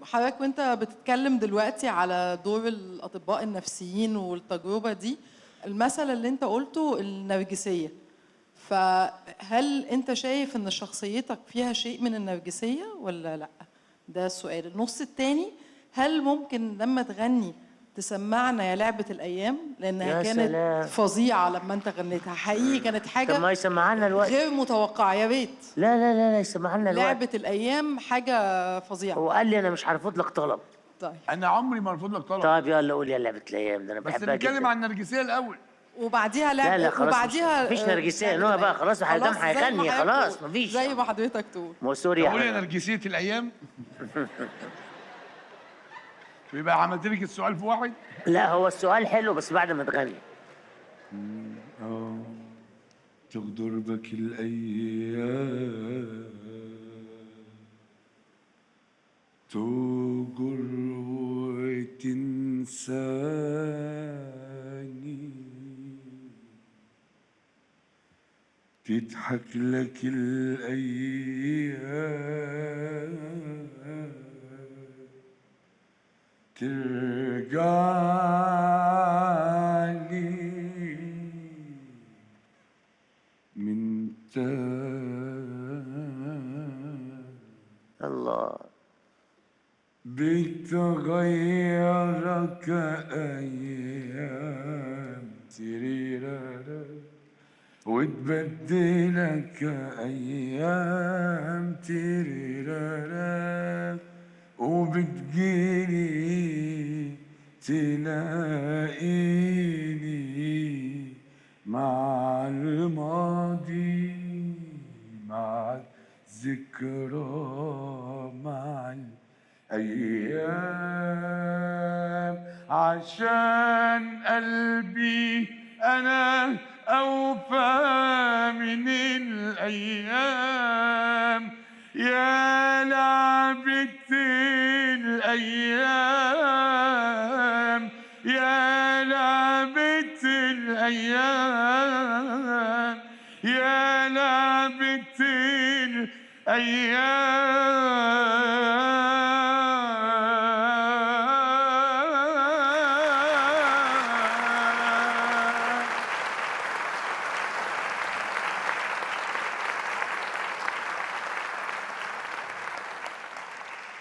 حضرتك وانت بتتكلم دلوقتي على دور الأطباء النفسيين والتجربة دي، المثل اللي انت قلته النرجسية، فهل انت شايف ان شخصيتك فيها شيء من النرجسية ولا لا؟ ده السؤال. النص التاني، هل ممكن لما تغني تسمعنا يا لعبة الأيام؟ لأنها يا كانت سلام. فظيعة لما أنت غنيتها، حقيقي كانت حاجة طب ما يسمعنا الوقت غير متوقعة. يا ريت. لا لا لا لا، يسمعنا الوقت. لعبة الأيام حاجة فظيعة. هو قال لي أنا مش هرفض لك طلب. طيب أنا عمري ما هرفض لك طلب. طيب يلا قول يا لعبة الأيام، ده أنا بس بحبها جدا. نتكلم عن النرجسية الأول وبعديها لعبة. لا لا خلاص، وبعديها مفيش نرجسية نوع بقى، خلاص حضرتك هيغني خلاص، مفيش زي ما حضرتك تقول. ما sorry. قول يا نرجسية الأيام. يبقى عملت لك السؤال في واحد؟ لا هو السؤال حلو بس بعد ما تغني. تغدر بك الأيام تجر وتنساني، تضحك لك الأيام ترجع لي من تاني. الله. بتغيرك أيام تريرارا وتبدلك أيام تريرارا، وبتجيني تلاقيني مع الماضي مع الذكرى مع الأيام، عشان قلبي أنا أوفى من الأيام. يا لعبة الأيام، يا لعبة الأيام، يا لعبة الأيام.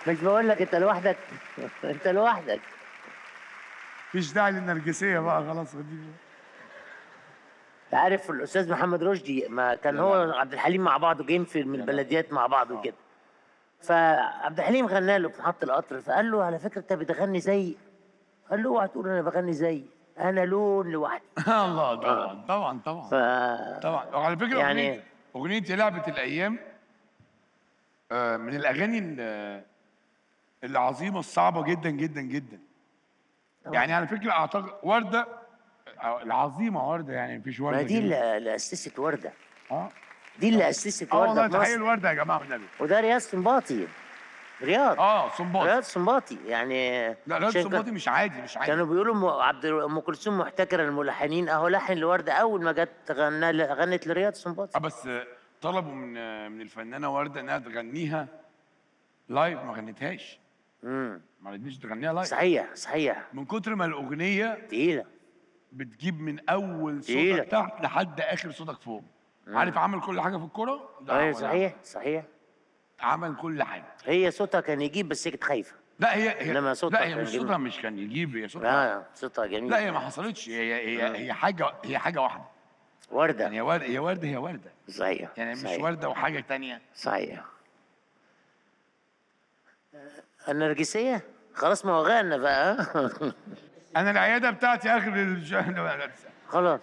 مش بقول لك انت لوحدك. انت لوحدك. مفيش داعي للنرجسيه بقى خلاص. انت عارف الاستاذ محمد رشدي ما كان هو عبد الحليم مع بعض وجايين في من البلديات مع بعض وكده، فعبد الحليم غنى له في محطة القطر، فقال له على فكرة انت بتغني زي، قال له اوعى تقول انا بغني زي، انا لون لوحدي. الله. طبعا طبعا طبعا طبعا. وعلى فكرة يعني اغنية لعبه الايام من الاغاني العظيمة الصعبة جدا جدا جدا. يعني على فكرة اعتقد ورده العظيمة، ورده يعني مفيش ورده. ما دي اللي اسست ورده. دي اللي اسست ورده. والله تحية الورده يا جماعة والنبي. وده رياض سنباطي. رياض سنباطي. رياض سنباطي يعني. لا رياض سنباطي مش عادي، مش عادي. كانوا بيقولوا عبد ام كلثوم محتكره الملحنين، اهو لحن لورده اول ما جت غنت لرياض سنباطي. بس طلبوا من الفنانة ورده انها تغنيها live، ما غنتهاش. ما رضيتش تغنيها live. صحيح صحيح. من كتر ما الاغنية تقيلة، بتجيب من اول صوتك تحت لحد اخر صوتك فوق. عارف عمل كل حاجة في الكورة؟ ايوه صحيح صحيح، عمل كل حاجة. هي صوتها كان يجيب بس هي كانت خايفة. لا هي انما صوتها لا هي مش صوتها مش كان يجيب، هي صوتها صوتها جميل. لا هي ما حصلتش، هي هي حاجة، هي حاجة واحدة. ورده يعني، هي ورده، هي ورده، هي ورده. صحيح يعني مش صحيح. ورده وحاجه ثانية. صحيح. النرجسية خلاص، ما هو غنى بقى. انا العيادة بتاعتي اخر خلاص.